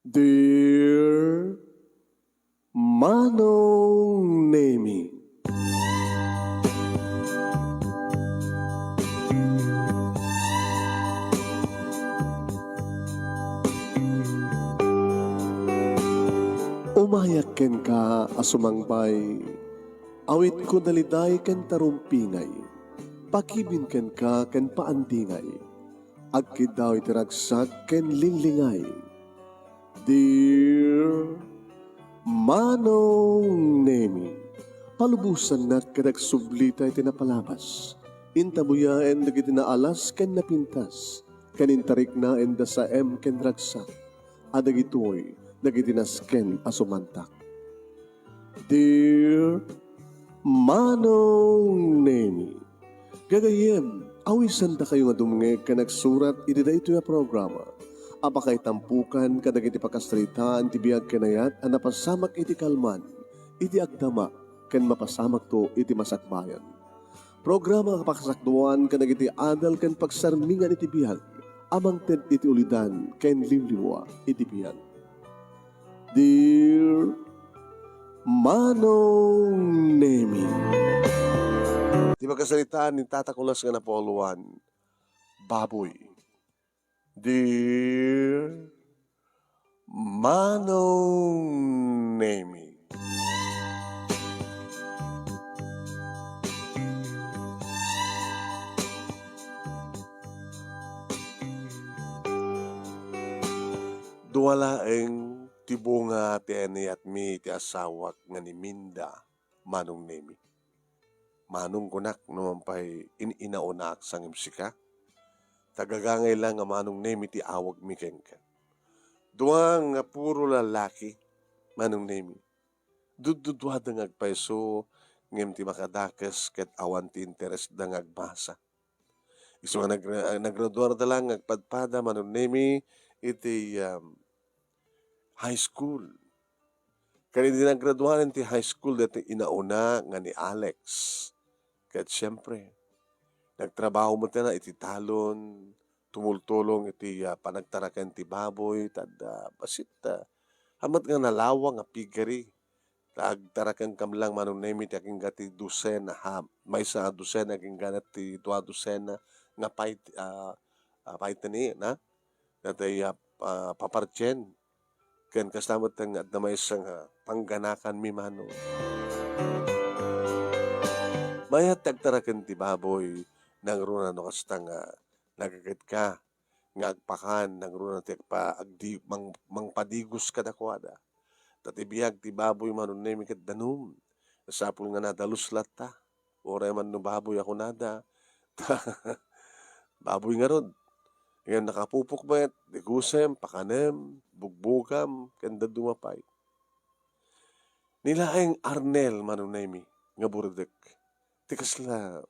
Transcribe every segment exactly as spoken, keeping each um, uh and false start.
Dear Manong Nemi. Umayak kenka a sumangbay, awitko daliday ken tarumpingay, pakibin kenka ken paandingay, agkiddaw iti ragsak ken linglingay. Dear Manong Nemi, palubosannak ket agsublita iti napalabas. Intabuyaen dagiti naalas ken napintas, ken intariknaen da saem ken ragsak, a dagitoy dagiti nasken a sumantak. Dear Manong Nemi, gagayyem, awisandakayo nga dumngeg ken agsurat iti daytoy a programa a pakaitampukan kadagiti pakasaritaan ti biag ken ayat a napasamak iti kalman, iti agdama, ken mapasamakto iti masakbayan. Programa a pakasakduan kadagiti adal ken pagsarmingan iti biag a mangted iti ulidan ken liwliwa iti biag. Dear Manong Nemi. Ti makasaritaan ni Tata Kulas nga napauluan, baboy. Dear Manong Nemi. Dua laeng ti bunga ti inayatmi iti asawak nga ni Minda, Manong Nemi. Manong kunak no man pay in-inaunaak sangem sika. Ta gagangay la nga Manong Nemi ti awagmi kenka. Dua nga puro lalaki, Manong Nemi. Dudduduada nga agpayso, ngem ti makadakes ket awan ti interesda nga agbasa. Isu nga naggra-, nagraduarda la nga agpadpada, Manong Nemi, iti, um, high school. Ken idi nagraduaren ti high school, daytoy inauna nga ni Alex. Ket siempre, nagtrabaho met kaniana iti talon, tumultulong iti, ah, panagtaraken ti baboy, ta adda bassit, ah, amet nga nalawa nga piggery. Ta agtaraken kam lang, Manong Nemi, ti agingga ti dosena, ha, maysa a dosena, agingga ti dua dosena nga pait-, ah, ah, paiteni, na? Daytoy, ah, ah, papartien. Ken kasta met nga adda maysa nga pangganakanmi, Manong. Mayat ti agtaraken ti baboy, nangruna no kasta nga nagagetka nga agpakan, nangruna ti agpa-, agdi-, mang-, mangpadigos kadakuada. Ta ti biag ti baboy, Manong Nemi, ket danum. Masapul nga nadalus latta. Uray man no baboy a kunada, ta baboy ngarud. Ngem nakapupok met, digusem, pakanem, bugbugam, ken dadduma pay. Ni laeng Arnel, Manong Nemi, nga buridek, ti kasla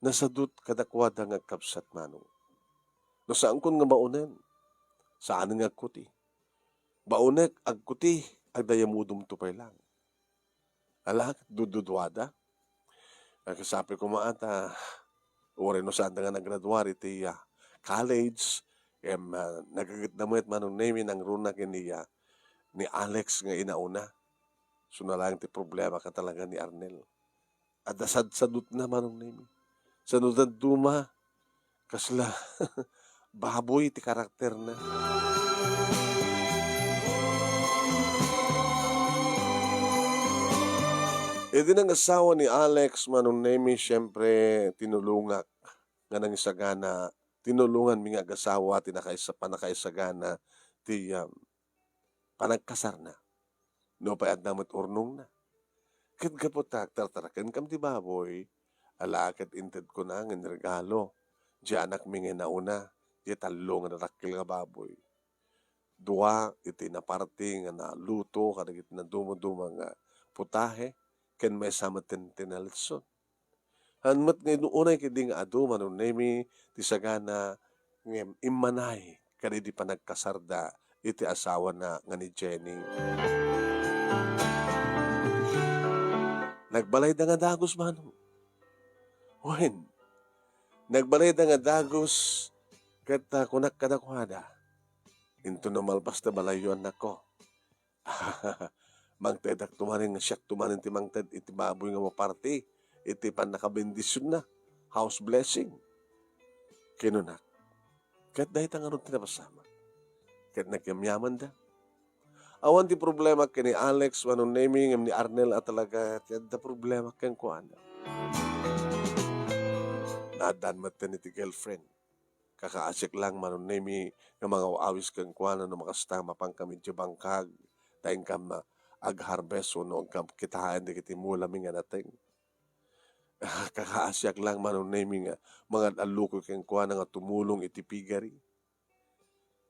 nasadut kadakuada nga agkabsat, Manong. No saankon nga baonen, saanen nga agkuti. Baonek, agkuti, agdayamudumto pay lang. Ala, dudduduada. Agsapi koma ta, uray no saanda nga nagraduar iti, ah, college, em, ah, nagagetda met, Manong Nemi, nangruna ken ni, ah, ni Alex nga inauna. Isu na lang ti problema ka talaga ni Arnel. Adda sadsadutna, Manong Nemi. Sano dadduma, kasla baboy ti karakterna. Idi nangasawa ni Alex, Manong Nemi, siyempre, tinulongak nga nangisagana, tinulonganmi nga agasawa ti nakaisa-, pannakaisagana ti, um, panagkasarna. Nupay adda met urnongna. Ket gapu ta agtartarakenkam ti baboy, ala ket intedkona nga inregalo ti anakmi nga inauna, ti tallo nga dakkel nga baboy. Dua iti naparte nga naluto kadagiti naduma-duma nga putahe, ken maysa met ti, ti nalitson. Haan met nga adu-, unay ketdi nga adu, Manong Nemi, ti sagana ngem immanay kadagiti panagkasarda iti asawana nga ni Jenny. Nagbalayda nga dagus, Manong. Wen, nagbalayda nga dagus ket, ah, kunak kadakuada, Inton no malpas ta balayyo, annakko. Mangtedakto manen nga siakto manen ti mangted iti baboy nga maparti iti pannakabendisionna, house blessing. Kinunak, ket dayta ngarud ti napasamak. Ket nagyamyamanda. Awan ti problema ken ni Alex wenno Nemi ngem ni Arnel a talaga ti adda problema kenkuana. Naaddan metten iti girlfriend. Kakaasiak lang, Manong Nemi, nga mangaw-awis kenkuana no makasta mapankami idiay bangkag, ta inkam, ah, ag-harvest wenno inkam kitaen dagiti mulami nga nateng. Kakaasiak lang, Manong Nemi, nga mangad-allukoy kenkuana nga tumulong iti piggery.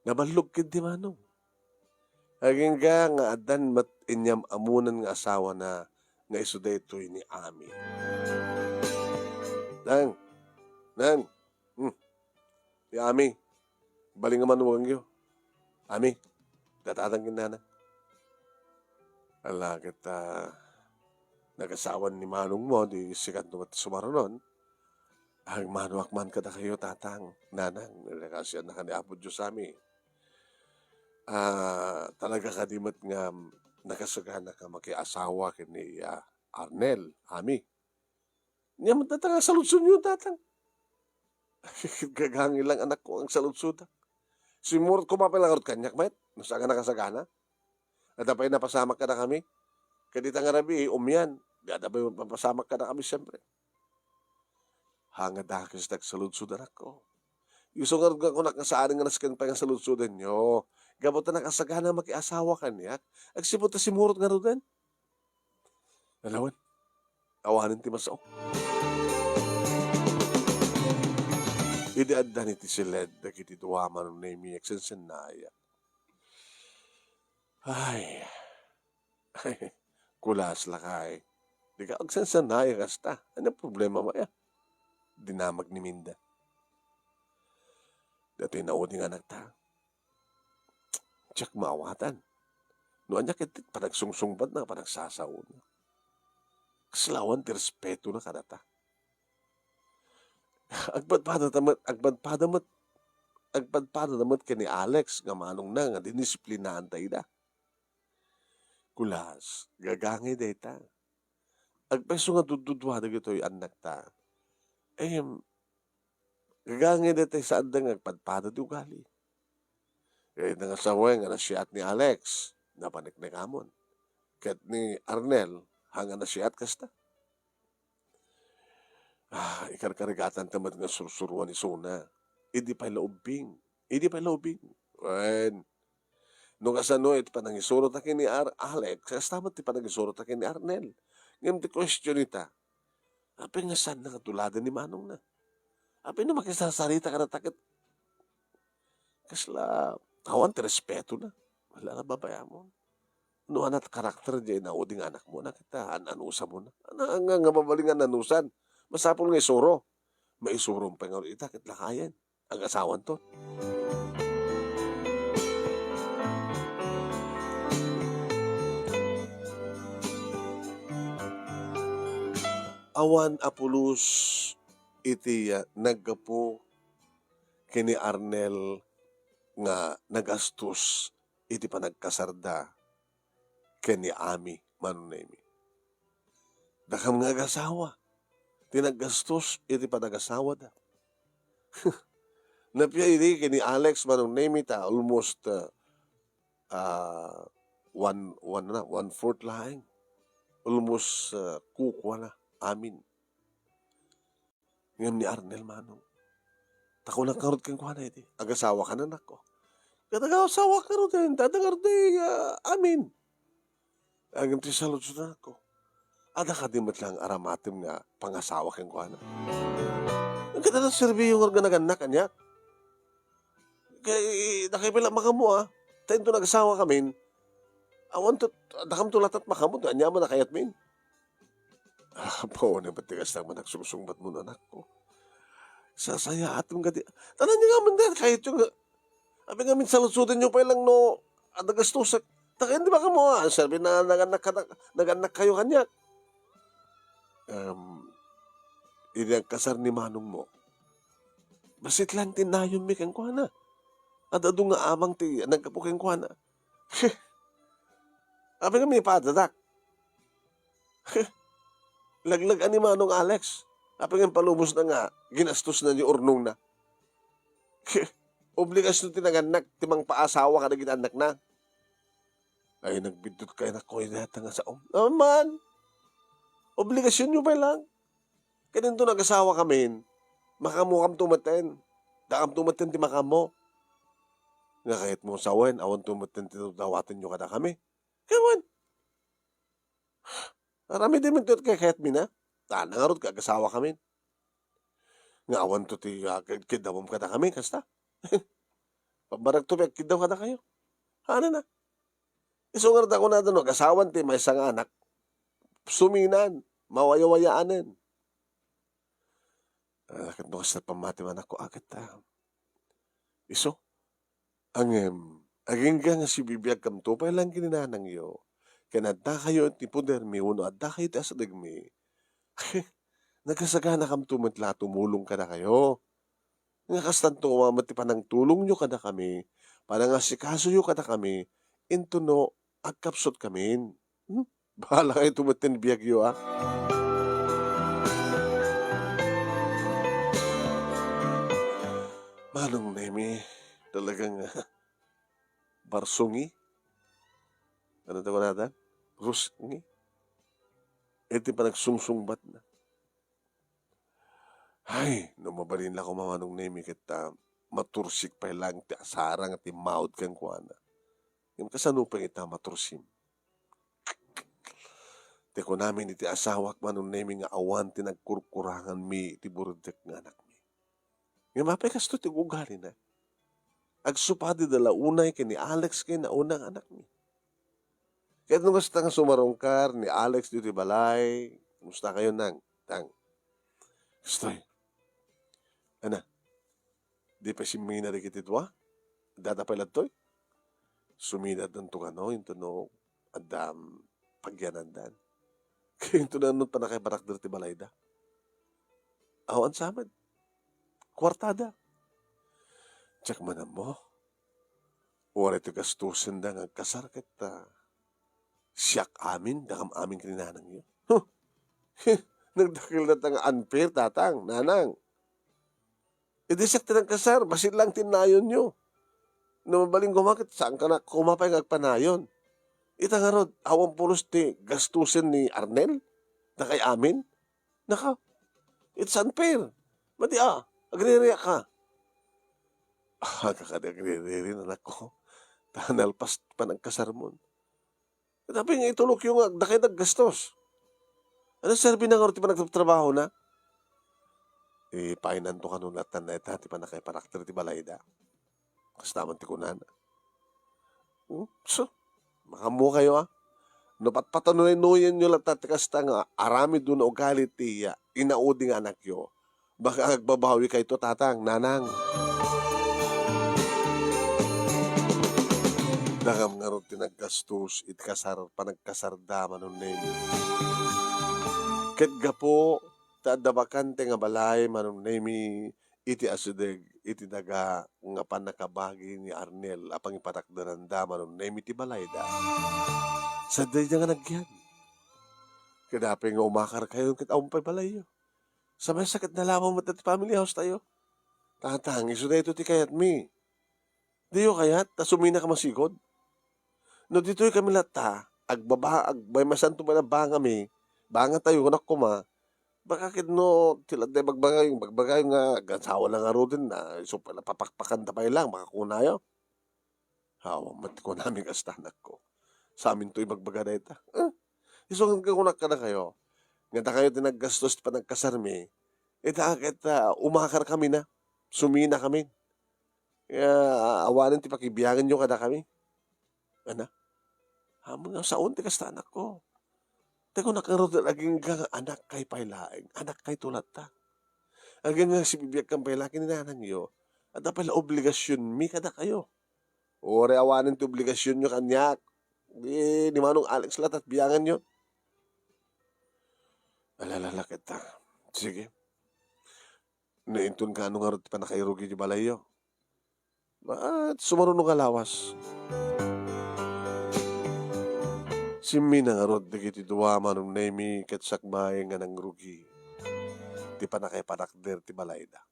Naballog ketdi, Manong. Agingga nga addan met inyam-amonan nga asawana nga isu daytoy ni Ami. Nang, nang, hmm, ni Ami, bali nga manwengyo. Ami, datadang ken nana. Ala, ket, ah, nagasawan ni manongmo, di sikanto met sumarunon. Agmanoak man kadakayo, tatang, nanang, nagasianna ken ni Apo Dios, Ami. Ah, talaga kadi met nga nakasagana ka makiasawa ken ni, ah, Arnel, Ami? Ania met dayta nga agsaludsodyo, tatang? Gagangay lang, anakko, agsaludsodak. Simmurot koma pay la ngarud kaniak met, no saan nga nakasagana. Adda pay napasamak kadakami. Ket dita nga rabii, umian. Di adda pay mapasamak kadakami, siempre. Nga dakes ti agsaludsod, anakko. Isu ngarud nga kunak nga saan nga nasken pay nga saludsodenyo. Gapu ta nakasagana makiasawa kaniak. Agsipud ta simmurot ngaruden. Nalawen, awanen ti masao. Idi addan iti siled dagiti dua, Manong Nemi, agsensennayak. Ay. Kulas, lakay. Dika agsensennayak kasta. Ania problema, maya? Dinamag ni Minda. Datoy nauding anakta. Diak maawatan. No ania ket ti panagsungsungbatna, panagsasaona. Kasla awan ti respetona kadata. Agpadpadata met, agpadpada met, agpadpadata met ken ni Alex nga manongna nga dinisiplinaanta ida. Kulas, gagangay dayta. Agpayso nga duddudua dagitoy annakta. Em, gagangay dayta, saanda nga agpadpada ti ugali. Ket nga sawen nga nasiat ni Alex, napaneknekamon. Ket ni Arnel, haan nga nasiat kasta. Ah, ikarkarigatan ta met nga sursuroan isuna. Idi pay la ubbing. Idi pay la ubbing. Wen. No kasano iti panangisurota ken ni Ar-, Alex, kasta met ti panangisurota ken ni Arnel. Ngem ti question ita, apay nga saanna nga tuladen ni manongna? Apay no makisasarita kadata ket kasla awan ti respetona? Wala, babayamon. No ania ti karakter diay naudi nga anakmo, nakita, an-anusamona. Ania nga, nga mabalin nga an-anusan? Masapul nga isuro. Maisurom pay ngarud ita ket lakayen. Agasawanto. Awan a pulos iti, ah, naggapu ken ni Arnel nga nagastos iti panagkasarda ken ni Ami, Manong Nemi. Dakam nga agasawa ti naggastos iti panagasawada. Napia idi ken ni Alex, Manong Nemi, ta almost, ah, ah, one, one na, one-fourth laeng. Almost, ah, kukua na amin. Ngem ni Arnel, manong, ta kunak ngarud kenkuana idi, "Agasawa ka, anakko." "Ket agasawak ngaruden, ta adda ngarud, ah, amin." Ngem ti saludsodko, "Adda kadi met laeng aramatem nga pangasawa kenkuana?" "Ket adda serbio ngarud nga nagannak, ania?" Kay, dakay pay la makammo, a. Ta inton agasawakamin, awanto, dakamto latta makammo, ania man a kayatmin? Apo, ne, ba't ti kasta man agsungsungbatmo, anakko? Sasayaatem kadi. Tanan nga amin da, kayatyo nga. Apay ngamin saludsodenyo pay lang no, adda gastusak. Ta kayat di makammo, a. Serbi na nagannak ka, nagannak kayo kaniak. Em, idi agkasar ni manongmo, bassit laeng ti nayonmi kenkuana. Ad-adu nga amang ti naggapu kenkuana. Apay nga mipadadak? Laglag a ni Manong Alex. Apay nga impalubosna nga ginastosna ti urnongna? Obligasyon ti nangannak ti mangpaasawa kadagiti annakna. Ay, nagbiddut kay nak koy dayta nga saom. Aman, obligasyonyo pay lang. Ket inton nagasawa kamin, makaammokamto metten. Dakaamto metten ti makaammo. Nga kayatmo sawen, awanto metten ti dawatenyo kadakami. Kawan. Aramidem inton kayatmi na. Tana ngarud, kagasawa kamin. Nga awanto ti, ah, kid-, kiddawem kadakami, kasta. Pambaragto ti agkiddaw kadakayo. Hanana. Isu ngarud a kunada no, agasawan ti maysa nga anak, suminan, mawayawayaanen. Ah, ket no kasta pammati man ako, aket, ah, isu. Ngem, agingga nga sibibiagkamto pay lang ken ni nanangyo, ken addakayo iti podermi wenno addakayo iti asidegmi, nagasaganakamto met la a tumulong kadakayo. Nga kastanto koma met ti panangtulongyo kadakami, panangasikasoyo kadakami, intono agkapsutkamin. Hmm? Bahala kayo tumeten biagyo, ah. Manong Nemi, talagang, ah, barsungi. Ano ta kunada? Rusngi. Iti panagsungsungbatna. Ay, no mabalin la koma Manong Nemi ket, ah, matursik pay lang ti asara nga timmaud kenkuana. Ngem kasano pay ita matursim? Ti kunamin iti asawak Manong Nemi nga awan ti nagkurkuranganmi iti buruddek nga anakmi. Ngem apay kastoy ti ugalina? Agsupadi da la unay ken ni Alex ken ni Nang nga anakmi. Ket no kasta nga sumarungkar ni Alex ditoy balay, kumusta kayo, Nang? Tang. Kastoy. Ana, di pay simmina dagiti dua? Dada pay ladtoy? Suminaddanto kano, intono adda pagyanandan. Intono pannakaiparakder ti balayda. Awan sa met. Kuartada. Diak man ammo. Uray ti gastosenda nga agkasar ket, ah, siak amin, dakam amin ken ni nanangyo. Huh! Nagdakkel dayta nga unfair, tatang, nanang. Idi siak ti nagkasar, bassit lang ti nayonyo. No mabalin koma ket, saan ka na koma pay nga agpanayon? Ita ngarud, awan pulos ti gastosen ni Arnel? Dakay amin? Naka, it's unfair. Madi a, agririak ka. Ah, kakadi agriririn, anak ko. Ta nalpas panagkasarmon. Tapno nga itulokyo nga dakay naggastos. Ano serbi na nga ti panagtrabaho na? Ipainanto kano latta dayta ti pannakaiparakder ti balayda. Kasta man ti kunana. Hmm? So, makaammo kayo, ah. No patpatanuyenyo latta ti kasta nga aramid wenno ugali ti, ah, inaudi nga anakyo, baka agbabawi kayto, tatang, nanang. Dakam ngarud ti naggastos iti kasar, panagkasarda, Manong Nemi. Ket gapu ta adda bakante nga balay, Manong Nemi, iti asideg iti daga nga pannakabagi ni Arnel a pangiparakderanda, Manong Nemi, ti balayda. Sadayda nga nagyan. Ket apay nga umakar kayo ket awan pay balayyo? Sa maysa ket nalawa met ti family house tayo. Tatang, isu daytoy ti kayatmi. Diyo kayat ta suminaka masigud? No ditoy kami latta, agbaba-, agbaymasanto met a bangami, bangatayo, kunak koma, baka ket no ti ladda ibagbagayo, ibagbagayo nga agansawa la ngaruden na, isu pay la papakpakanta pay lang, makakunayo. Awan met kunami kasta, anakko. Saminto ibagbaga dayta. Eh, isu nga kunak kadakayo, nga dakayo ti naggastos ti panagkasarmi, ita ket, ah, umakar kami na, sumina kami. Ya, awanen ti pakibianganyo kadakami. Ana? Ammom nga saon ti kasta, anakko. Ti kunak ngarud, agingga nga anakkay pay laeng, anakkayto latta. Agingga nga sibibiagkan pay la ken ni nanangyo, adda pay la obligasionmi kadakayo. Uray awanen ti obligasionyo kaniak. Di, ni Manong Alex latta ti bianganyo. Alalala, ket, ah, sige. No inton kaano ngarud ti pannakairugi ti balayyo? Ket sumaruno nga lawas. Simmina ngarud dagiti dua, Manong Nemi ket sakbay, nga nangrugi ti pannakaipatakder ti balayda.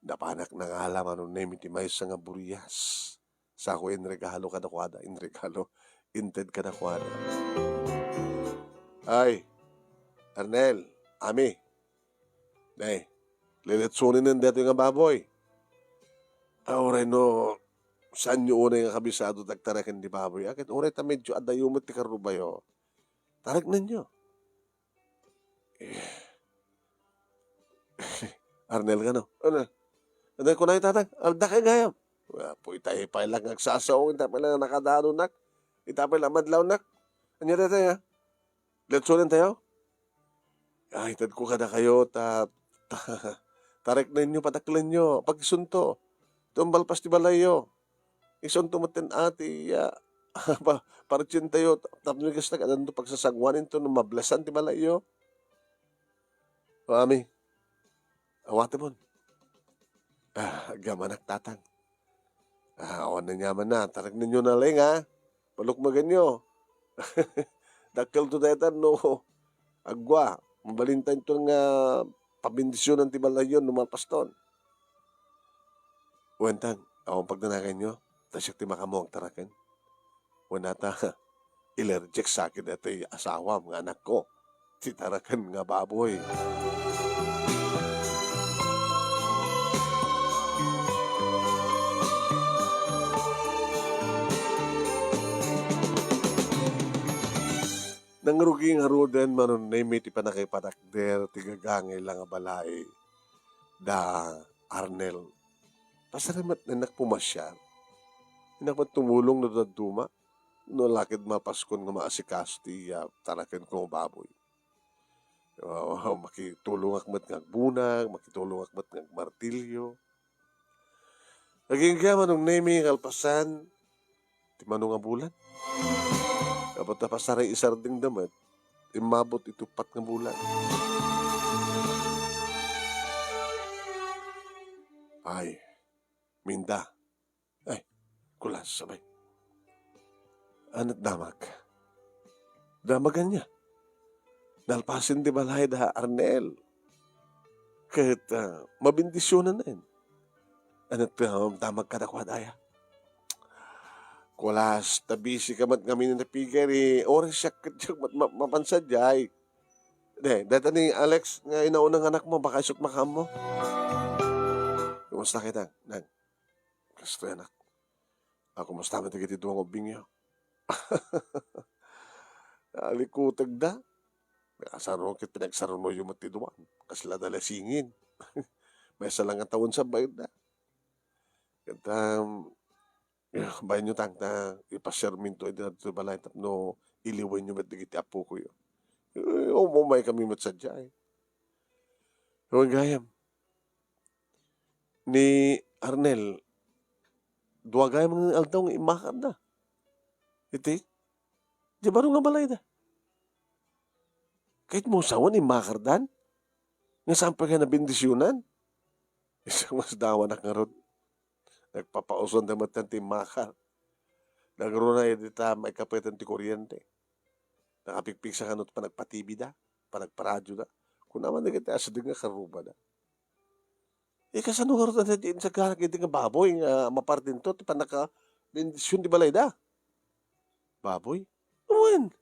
Napanak nangala, Manong Nemi, ti maysa nga burias. Sako inregalo kadakuada, inregalo, inted kadakuada. Ay, Arnel, Ami, Nay, lilitsoninen daytoy nga baboy. A, uray no, saanyo unay nga kabisado ti agtareken ti baboy. A, ket uray ta medyo adayo met ti karrubayo, tareknenyo. Eh, Arnel, kano? Ano? Ano kunayo, Tatang? Alda kay gayam. Apo, itay pay lang agsasao, itay pay lang nakadadonak, itay pay lang madlawnak. Ania daytoy, ha? Litsonen tayo? Ay, itedko kadakayo, ta, ta, tareknenyo, padakkelenyo, pagisunto. Ti umbalpas ti balayyo. Isunto met ten ati, ya, pa, partsentayo, tapno gastak, addanto pagsasaguan inton no mablesan ti balayyo. O, Ami, awatemon. Ah, agyamanak, Tatang. Ah, awan aniamanna, tareknenyo na laeng, ha? Palukmagenyo. Dakkelto daytan no agua, mabalinta inton nga pabendisionan ti balayyo no malpaston. Wen, Tang, awan pagdanaganyo, ta siak ti makaammo agtareken. Wen ata, ilerjek sa akin daytoy asawam nga anakko ti tareken nga baboy. Nangrugi ngaruden, Manong Nemi, ti pannakaipatakder ti gagangay la nga balay da Arnel. Pasaremet, innak pumasiar. Innak met tumulong no dadduma. No la ket mapaskon nga maasikaso ti iya tarakenko nga baboy. Wa-, wa-, makitulongak met nga agbunag, makitulongak met nga agmartilyo. Agingga, Manong Nemi, kalpasan ti mano nga bulan. Apo ta pasaray isardengda met, immabot iti uppat nga bulan. Ay, Minda. Ay, kulas, sabay. Ania't damag? Damag ania? Nalpasen ti balay da Arnel. Ket, ah, mabendisionanen. Ania't, ah, damag kadakuada, aya? Kulas, ta busy ka met ngamin nga napiger, eh. Oras siak ket diak met ma-, mapan sadiay. De, dayta ni Alex nga inauna nga anakmo, baka isu't makaammo. Kumusta kita, Nang? Kastoy, anak. A, kumusta met dagiti dua nga ubbingyo? Nalikutegda. Nakasaruno ket pinagsarunoyo met ti dua. Kasla da la singin. Maysa la nga tawen sa bayadda. Ket, um, bayanyo, Tang, ta ipasiarminto iti dadtoy balay tapno iliwenyo met dagiti appokoyo. Eh, um-, umaykami met sadiay. Wen gayam. Ni Arnel, dua gayam nga aldaw nga immakarda. Iti, di baro nga balayda. Ket mo sawen immakardan? Nga saan pay nga nabendisionan? Isu nga sadawanak ngarud. Nagpapausuanda met ti immakar. Nangruna idi ta maikapeten ti kuryente. Nakapigpigsa kano ti panagpa-T V da, panagparadioda. Kuna man dagiti asideg nga karrubada. Eh, kasano ngarud a di insaganak iti nga baboy nga mapartinto ti pannakabendision ti balayda? Baboy? Wen.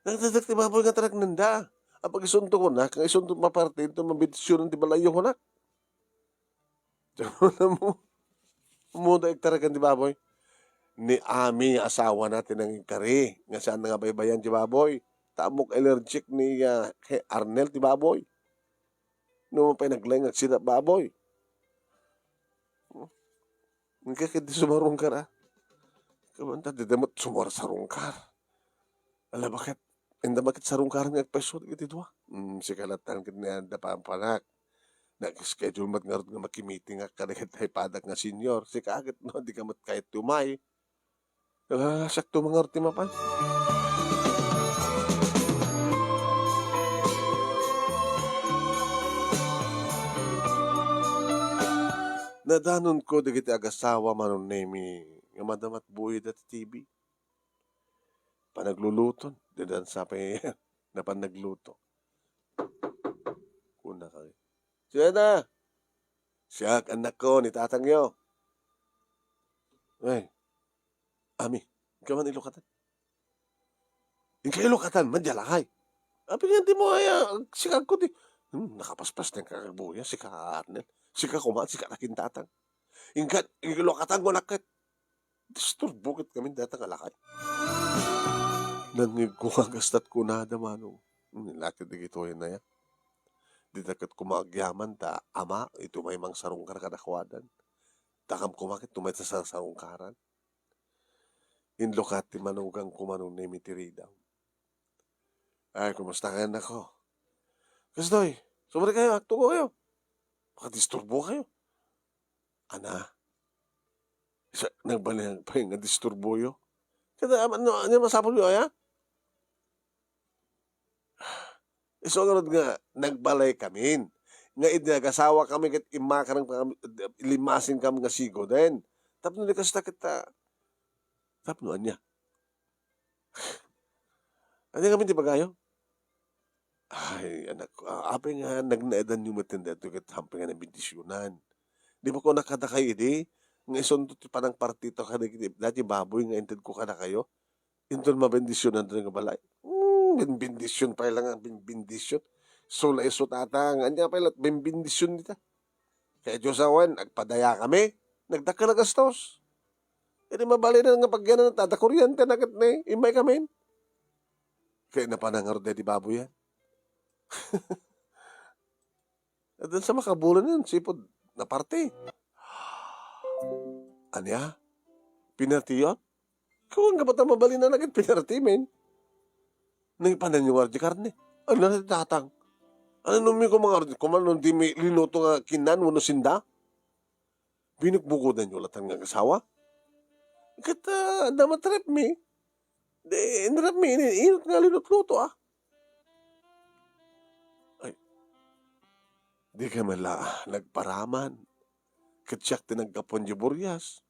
Nagdadek ti baboy nga tareknenda. Apag isunto kunak, nga isunto mapartinto, mabendisionan ti balayyo kunak. Ammom, ammom da iktareken ti baboy. Ni Ami nga asawana ti nangikari, nga saan nga baybayan ti baboy. Ta ammok allergic ni, ah, kay Arnel ti baboy. No man pay naglaing nga agsida baboy. Inka ket di sumarungkar, a. Kumanta, dida met sumarsarungkar. Ala, baket? Inda baket sarungkaran nga agpaiso dagiti dua? Hmm, sika latta ket ni adda pampanak. Nag-schedule met ngarud nga makimitingak kadagiti padak nga senior. Sika ket no, di ka met kayat ti umay. Ah, sakto man ngarud ti mapan. Danonko dagiti agasawa, Manong Nemi, nga madama ti buhida ti T V. Panagluluton, didan sa pay napan nagluto. Kuna kami. Sino na? Siak, annakko, ni tatangyo. Ay, Ami, inka man ilokatan. Inka ilokatan man, diay lakay. Apay nga di mo aya, sika ko di. Hmm, nakapaspas na ka, buya, sika, Arnel. Sika kuma, sika na kintatang. Inka, ilokatan ko na ket. Disturbo ket kami data nga lakay. Nangngegko nga kastat kunada, Manong. Hmm, lakay dagitoy na ya. Dita ket kuma agyaman ta ama, ito may mangsarungkar kadakuadan. Takam kuma ket tumay ta sarsarungkaran. Inlukat ti manugang ko, Manong Nemi, ti ridaw. Ay, kumusta kayo, nako? Kastoy, sumari kayo, agtugo kayo. Makadisturbo kayo. Ana, sa, nagbalinan pa yung nga disturbo yo. Kada, ano, ano masapul yo, aya? Isu ngarud nga nagbalay kamin. Nga idi nagasawa kami ket immakarang pa kami, limasin kami nga sigoden. Tapno di kasta kita, tapno ania? Ania ngamin ti bagayo? Ay, anak ko, a-, apay nga nagnaedanyo met daytoy ket hampay nga nabendisionan? Di ba kunak kadakayo idi, nga isunto ti panangpartito kadagiti, dati baboy nga intedko kadakayo? Inton mabendisionan daytoy nga balay. Hmm, benbendision pay la nga benbendision. Isu la isu, tatang, ania pay la benbendision dita? Kay Dios awan, agpadaya kami, nagdakkel a gastos. Idi mabalin nga pagyanan, adda kuryente na ket ni, immay kamin. Kay napanangarod daydi baboyan. Addan sa makabulan yan, sipud naparti. Ania? Pinartiyon? Kawan ka bata mabalin na ket pinarti, men. Nang ipanan yung ardi karne. Ano na ti tatang? Ano nung mi kumangarod? Kuman nung di mi linuto nga kinan, wano sinda? Binukbukodan yo latan nga agasawa? Ket, ah, adda matrep mi. Di, inrep mi, ini-, inut nga linutluto, ah. Ay, di ka man la nagparaman. Ket siak ti naggapuan di burias.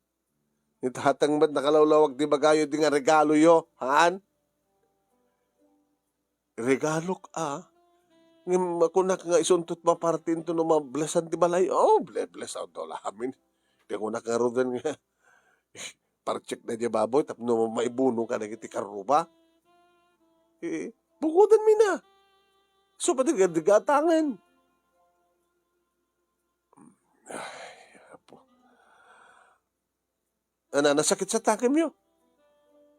Ni tatang met nakalawlawag ti bagayo di nga regalo yo, haan? Regalok a, ngem kunak nga isuntot maparti inton no mablesan ti balay. Oh, ble-, bless out daw la amin. Di kunak nga ruden nga parchek na di baboy tapno maibuno ka dagiti karruba. Eh, bukoden mi na. So, pati gadigatangen. Ay, apo. Ana, nasakit sa takemyo.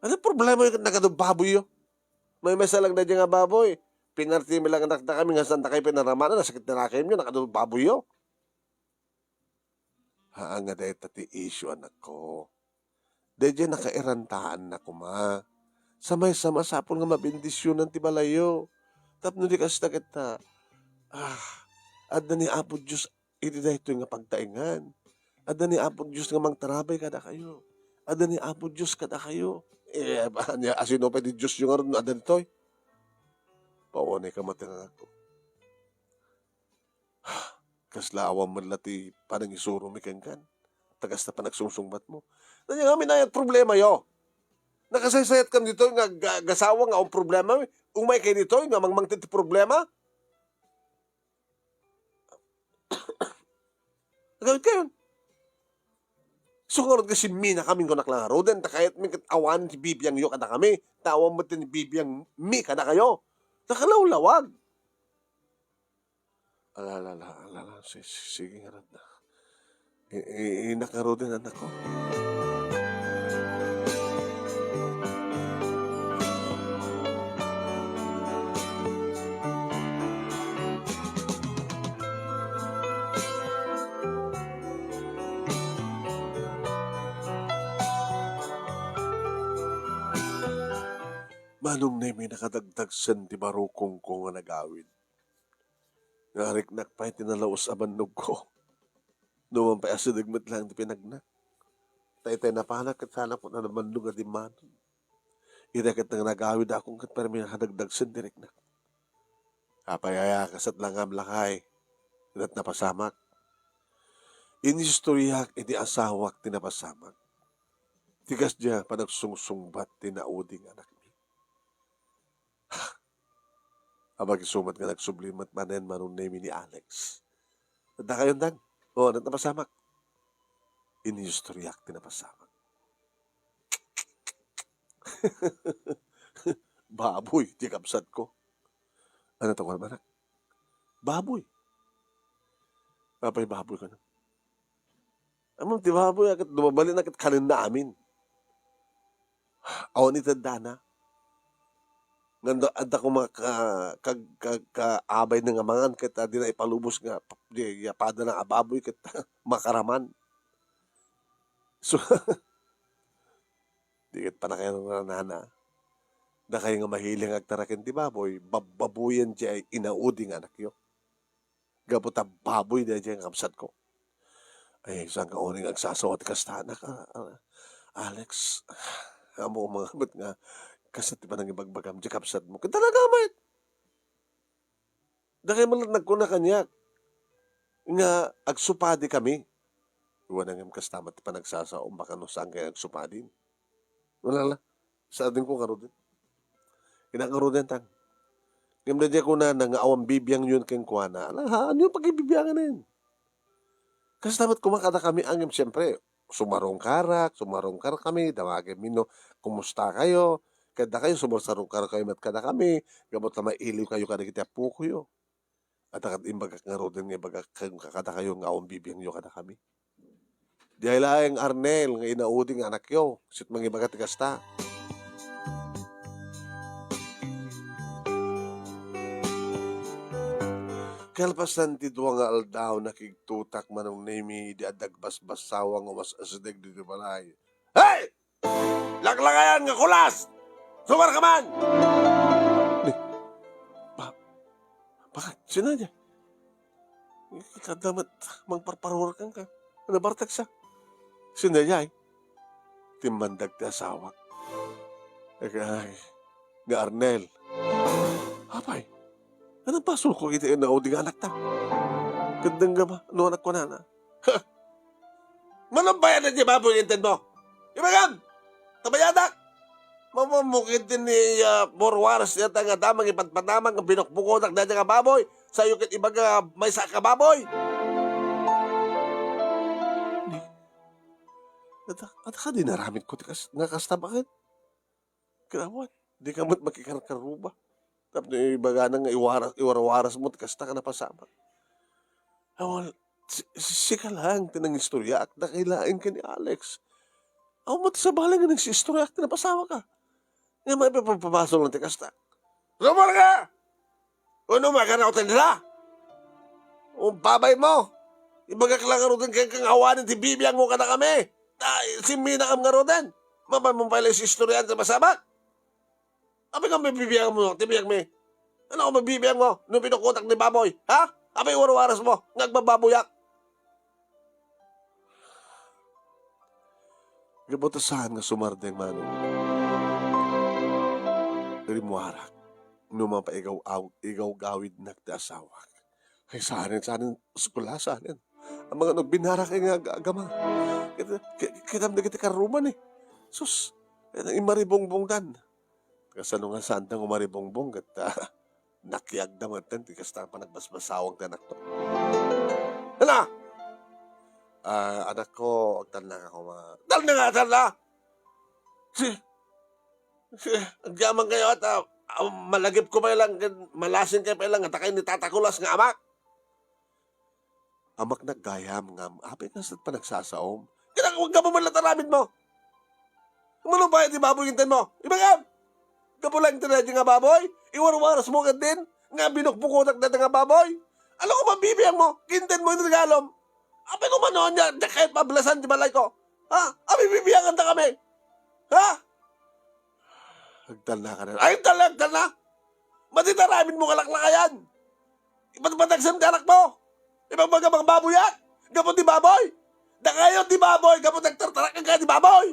Ano problema yung nagado baboy yo? May masalag na dyan nga baboy. Pinarti mi lang anak na kami, nga saan ta kayo pinaramanan, nasakit na takemyo, nagado baboy yo. Haan nga dayta ti issue, anak ko. Daydiay nakairantaan na kuma. Sa maysa, masapul nga mabendisionan ti balayyo. Tapno di kasta ket, ah, adda ni Apo Dios iti daytoy nga pagtaengan. Adda ni Apo Dios nga mangtarabay kadakayo. Adda ni Apo Dios kadakayo. Eh, ania, asino pay ti Diosyo ngarud no adda ditoy? Pawanay ka met nga agko. Kasla awan met la ti panangisuromi kenkan. Ta kasta panagsungsungbatmo. Ania ngamin aya ti problemayo? Nakasaysayat kan ditoy nga ga-, gasawa nga awan problema. Umay kay ditoy nga mangmangted ti problema. Agawid kayon. So, ngarud nga simmi na kami, kunak lang, ngaruden, ta kayat mi ket awan ti bibiang yo kada kami, ta awan met ti bibiang mi kada kayo. Nakalawlawag. Ala, ala, ala, ala, ala, si-, si-, sige, ngarud na. I-, i-, inak ngaruden, anak ko. Manong Nemi, nakadagdagsen ti barukongko nga nagawid. Nga ariknak pay ti nalaus a bannogko. Numan pay asideg met laeng ti pinagnak. Taytay napanak ket saanak met a bannog a dimmanon. Ita ket nagawidakon ket permi nakadagdagsen ti riknak. Apay aya, kasat la ngam lakay, ket napasamak. Inistoryak iti asawak ti napasamak. Ti kasdiay panagsungsungbat ti naudi nga anakmi. Apay isu met nga nagsubli met manen Manong Nemi ni Alex. Dakayo, Dang? O, ania ti napasamak? Inistoryak ti napasamak. Baboy ti kabsatko. Ania ti kuan, anak? Baboy. Apay baboy kano? Ammom ti baboy, ket no mabalinna ket kanenna amin. Awan iteddana. Ngem adda, adda koma ka-, kag-, kag-, kaabayna nga mangan ket, ah, dina ipalubos nga p-, di, ya padana a baboy ket makaraman. So, di ket pannakayaranana. Dakayo nga mahilig nga agtaraken ti baboy, babbabuyen ti inaudi nga anakyo. Gapu ta baboy daydiay nga kabsatko. Ay, saan ka uring agsasawa ti kasta, anak, ah, ah, Alex? Ammom nga met nga kasta ti panangibagbagam ti kabsatmo. Ket talaga met. Dakayo met nagkuna kaniak nga agsupadikami. Wen ngem kasta met ti panagsasaom, baka no saan kayo agsupadi. Wala la. Sadingko ngaruden. Ina ngaruden, Tang. Ngem daydiay kunana nga awan bibiangyon kenkuana. Ala, haanyo pagibibianganen. Kasta met koma kadakami, ngem siempre, sumarungkarak, sumarungkar kami, damagenmi no, "Kumusta kayo?" Ket dakayo, sumarsarungkar kayo met kadakami, gapu ta mailiw kayo kadagiti appokoyo. Adda ket imbagak ngaruden nga ibagak ken kadakayo nga awan bibiangyo kadakami. Diay laeng Arnel nga inaudi nga anakyo, isu ti mangibaga ti kasta. Kalpasan ti dua nga aldaw, nakigtotak Manong Nemi idi adda agbasbassawang nga umas-asdeg ditoy balay. Hey! Laklakayan nga kulas! Sumar ka man! Ni, ba-, bakit? Sino niya? Kada met mangparparurkan ka. Ano, bartag sa? Sino niya, eh? Timmandang ti asawak. Ay, nga Arnel. Apay, ano basolko iti inaudi nga anakta? Ket dengngem, no, anak ko, nana. Ha! Mano bayadan ti baboy nga intedmo? Ibagam! Tabayadak! Mamamukid ni, ah, Borwares dayta nga adda mangipadpadamag nga binukbukodak dayta nga baboy. Sayo ket ibaga maysa ka baboy. Ni, adda, adda kadi inaramidko ti kas-, nga kasta, bakit? Ket awan, dika met makikarkaruba. Tapno ibagana nga iwara-, iwarwarasmo ti kasta nga napasamak. Awan, si-, si-, sika laeng ti nangistoryaak, dakay laeng ken ni Alex. Awan met sabali nga nangsiistoryaak ti napasawaka. Nga maipapabasol na ti kasta. Rumor ka! Uno, maganaw ti nila. O, babay mo. Ibagak lang ngaruden kenka nga awanen ti bibiangmo kadakami. Ta, simminakam ngaruden. Mapan mo pay la isistoryaen ti masabak. Apay nga mabibiangmo ti biangmi? Ano ko mabibiangmo no binukkotak ni baboy? Ha? Apay warwarasmo nga agbababoyak? Gapu ta saan nga sumardeng, Manong. Rimmuarak no mapaigaw-, aw-, igawgawidnak ti asawak. Ay, saanen, saanen, sukla, saanen. Amangan no binarak nga ag-, agama. Kita, ki-, kitam dagiti karruman, eh. Sus, ay, imaribungbongdan. Kasano nga saanda nga umaribungbong ket, ah, nakiagda met ti kasta nga panagbasbasawang ti anakto. Hala! Ah, anakko, agtalna nga koma. Talna nga, talna! Si, si, agyaman kayo at, ah, ah, malagip ko pa lang, ken malasing kayo pa lang, at kayo ni Tata Kulas nga amak. Amak, naggayam ngem, apay nga sa panagsasaom? Kinakawag ka pa man lang aramidmo. Mano bayadan ti baboy nga intedmo? Ibagam! Gapu lang ti daydi nga baboy, iwarwarasmo ket din, nga binukbukotak dayta nga baboy. Ano ko mabibiangmo? Intedmo ti regalom. Apay ko mano, ania, diak kayo pablasan ti balayko. Ha? Apay bibiangantakami? Ha? Agtalna ka na. Ay, agtalna, agtalna! Madi ti aramidmo nga laklakayan! Ipatpatagsem ti anakmo! Ibagbaga, mangbaboyak! Gapu ti baboy! Dakayo ti baboy! Gapu ti agtartaraken kayo ti baboy!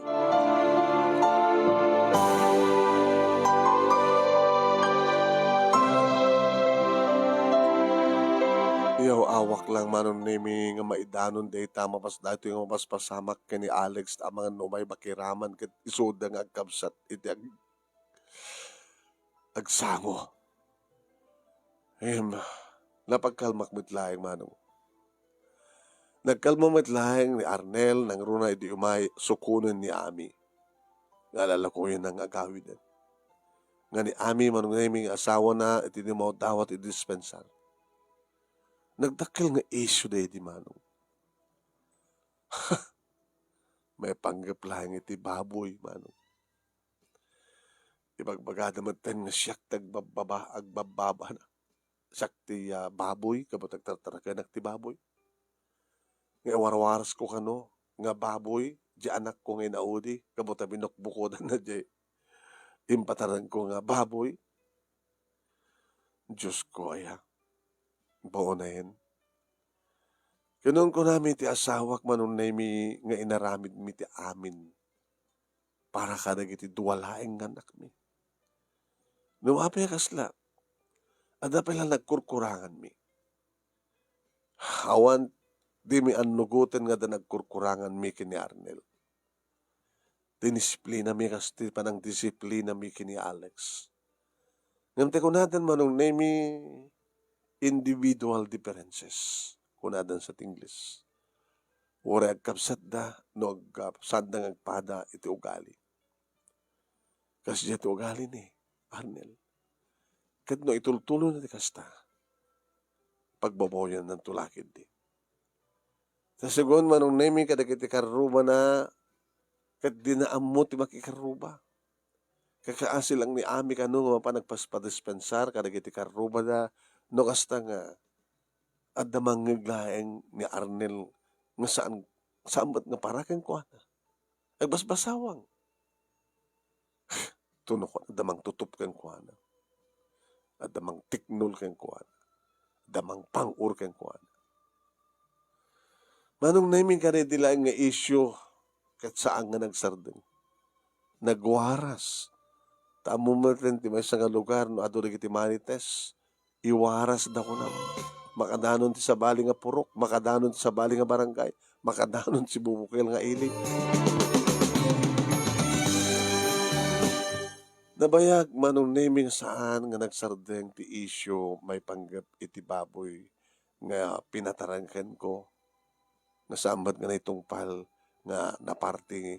Aw-awak lang, Manong Nemi, nga maidanon dayta mapas-, daytoy nga mapaspasamak ken ni Alex, ta amangan no umay makiraman ket isuda nga agkabsat iti ag-, agsango. Em, napagkalmak met laeng, Manong. Nagkalma met laeng ni Arnel nangruna idi umay sukonen ni Ami nga alalakuyenna nga agawiden. Nga ni Ami, Manong Nemi, nga asawana iti dumawdawat iti dispensar. Nagdakkel nga isyu daydi, Manong. Maipanggep laeng iti baboy, Manong. Ibagbagada metten nga siak ti agbabbaba-, agbabbabana. Siak ti, ah, baboy, kabut agtartarakenak ti baboy. Nga iwarwarasko kano nga baboy, di anakko nga inaudi, kabut a binukbukodanna di impatarangko nga baboy. Diosko, aya, baonen. Kinunkunami ti asawak, Manong Nemi, nga inaramidmi ti amin para kadagiti dua laeng nga annakmi. No apay a kasla, adda pay la nagkurkuranganmi. Awan dimi annugoten nga adda nagkurkuranganmi ken ni Arnel. Dinisiplinami kas ti panangdisiplinami ken ni Alex. Ngem ti kunadan, Manong Nemi, individual differences, kunadan sa ti Ingles. Uray agkabsatda no ag-, saanda nga agpada iti ugali. Kasdiay ti ugali ni Arnel. Ket no itultulona ti kasta, pagbabaoyannanto la ketdi. Ta segun Manong Nemi kadagiti karrubana, ket dina ammo ti makikarruba. Kakaasi lang ni Ami kano nga mapan agpaspa-dispensar kadagiti karrubada, no kasta nga adda mangngeg laeng ni Arnel nga saan, saan met nga para kenkuana. Agbasbasawang. Tuno ko, adda mangtutup kenkuana. Adda mangtiknol kenkuana. Adda mangpang-or kenkuana. Manong Nemi, kadaydi laeng nga isyu, ket saan nga nagsardeng. Nagwaras. Ta ammo met ti maysa nga lugar, no adu dagiti Marites, iwarasda kunam. Makadanon ti sabali nga purok, makadanon ti sabali nga barangay, makadanon ti bubukel nga ili. Nabayag, Manong Nemi, nga saan nga nagsardeng ti isyu maipanggep iti baboy nga pinatarangkenko, nga saan met nga naitungpal nga naparti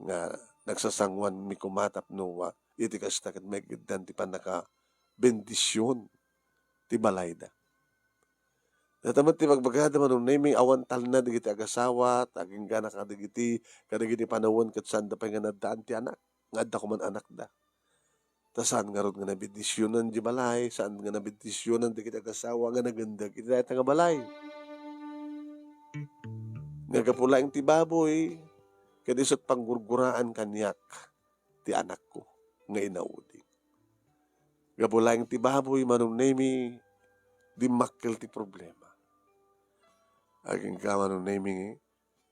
nga nagsasanguanmi koma tapno, ah, iti kasta ket maigiddan ti pannakabendision ti balayda. Dayta met ti ibagbagada, Manong Nemi, awan talna dagiti agasawa, ta agingga kadagiti, kadagiti panawen ket saanda pay nga naddaan ti anak, nga adda koman anakda. Ta saan ngarud nga nabendisionan di balay, saan nga nabendisionan dagiti agasawa nga nagindeg iti dayta nga balay. Nga gapu laeng ti baboy, ket isu ti panggurguraan kaniak ti anakko nga inaudi. Gapu laeng ti baboy, Manong Nemi, dimmakkel ti problema. Agingga, Manong Nemi,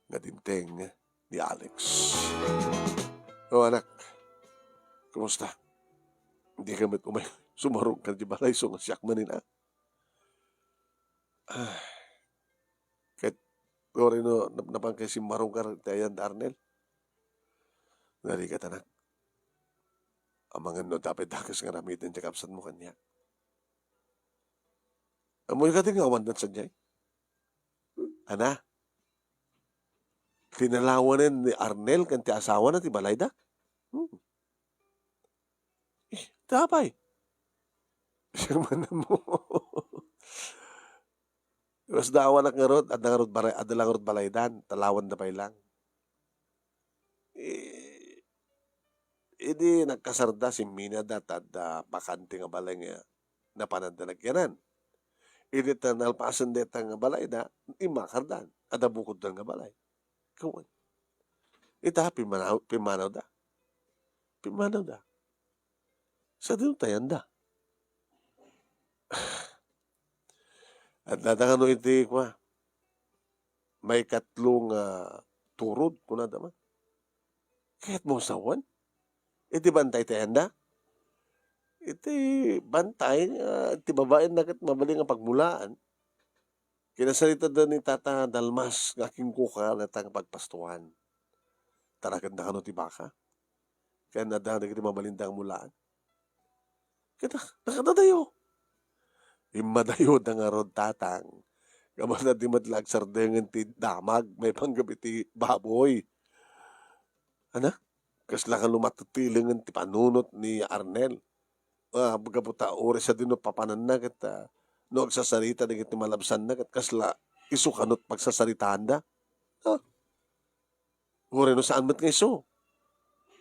nga dimteng ni Alex. O, anak, kumusta? Dika met umay sumarungkar di balay, isu nga siak manen, a? Ah, ket, uray no, nap-, napan kay simmarungkar ti ayan da Arnel? Narigat, anak. Amangan no adda pay dakes nga aramiden ti kabsatmo kaniak. Ammoyo kadi nga awan sadiay? Ana? Tinalawanen ni Arnel ken ti asawana ti balayda? Hmm. Eh, ti apay? Siya man mo. Kasla awanak ngarud, adda ngarud balay-, adda la ngarud balaydan, talawanda pay lang. Eh, idi nagkasarda, simminada, ta adda bakante nga balay nga napananda nagyanan. Idi ta nalpasen dayta nga balayda, immakardan. Adda bukoddan nga balay. Kawan. Ita, pimmanaw-, pimmanawda. Pimmanawda. Sadino ti ayanda? Adda kano iti, kua, maikatlo nga turod, kunada man. Kayatmo sawen? Iti bantay ti ayanda? Iti bantay, ah, ti babaenna ket mabalin nga pagmulaan. Kinasaritada ni Tata Dalmas nga kinkuka dayta nga pagpastuan. Tarakenda kano ti baka? Ken adda dagiti mabalinda nga mulaan. Ket nak-, nakadadayo. Immadayoda ngarud, Tatang. Ngem adda di met la agsardengen ti damag maipanggep iti baboy. Ana? Kasla nga lumatitilengen ti panunot ni Arnel. Ah, gapu ta uray sadino papananna ket, ah, no agsasarita dagiti malabsanna ket kasla isu kano ti pagsasaritaanda. Ah, uray no saan met nga isu.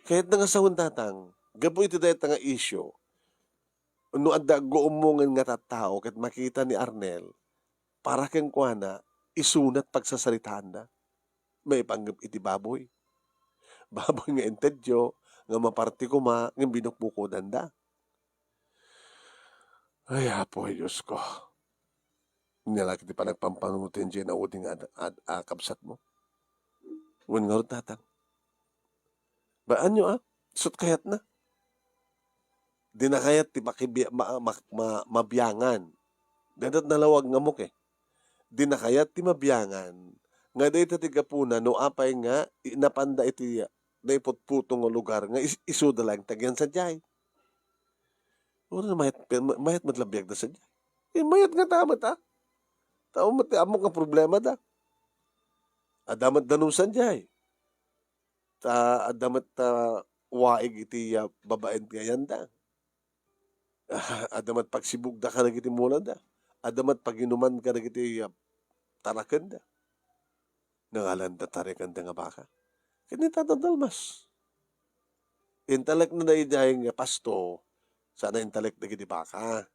Kayatna nga sawen, Tatang, gapu iti dayta nga isyu, no adda agguummongen nga tattao ket makita ni Arnel, para kenkuana, isuna ti pagsasaritaanda maipanggep iti baboy. Baboy nga intedyo, nga maparti koma, ngem binukbukudanda. Ay, Apo, ay Diosko. Ania la ket ti panagpampanunoten diay naudi nga ad-, ad-, a kabsatmo? Wen ngarud, Tatang. Baanyo, a? Isut' kayatna. Dina kayat ti pakibi-, ma-, ma-, ma-, mabiangan. Dayta nalawag nga mok, eh. Dina kayat ti mabiangan nga dayta ti gapuna no apay nga i-, napanda iti naiputputo nga lugar nga is-, isuda laeng ti agyan sadiay. Uray mayat, mayat met la biagda sadiay. Eh, mayat ngata met, a? Tao met ti ammok nga problemada. Adda met danum sadiay. Ta adda met, ah, waig iti, ah, babaen nga ayanda. Adda met pagsibugda kadagiti mulada. Adda met paginuman kadagiti, ah, tarakenda. Nangalanda tarikenda nga baka. Ken ni Tata Dalmas. Intalekna daydiay nga pasto, sana intalek dagiti baka.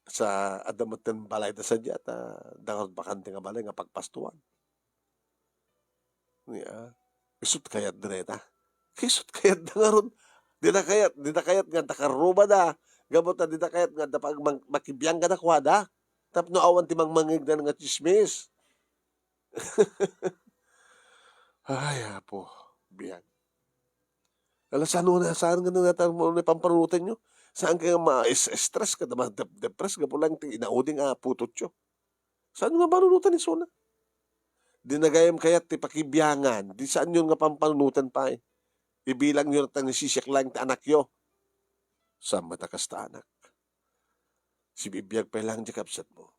Sa adda metten balayda sadiay, ta adda ngarud bakante nga balay nga pagpastuan. Nia, isut' kayat dayta. Isut' kayatda ngarud. Dina kayat, dina kayat nga adda karrubada. Gapu ta dina kayat nga adda pag-, mang-, makibiang kadakuada. Tapno awan ti mangmangngegda nga tsismis. Ay, Apo, biag. Ala, saan nga, saan nga natan mo ni pampanunotenyo? Saan kayo ma-, is-, stress kada ma-, dep-, depress gapu lang ti inaudi nga putotyo? Saan nga panunotan isuna? Dina gayam kayat ti pakibiangan, di saanyo nga pampanunotan pay. Ibilangyo ta nga sisiak lang ti anakyo. Saan met a kasta, anak? Sibibiag pay lang ti kabsatmo.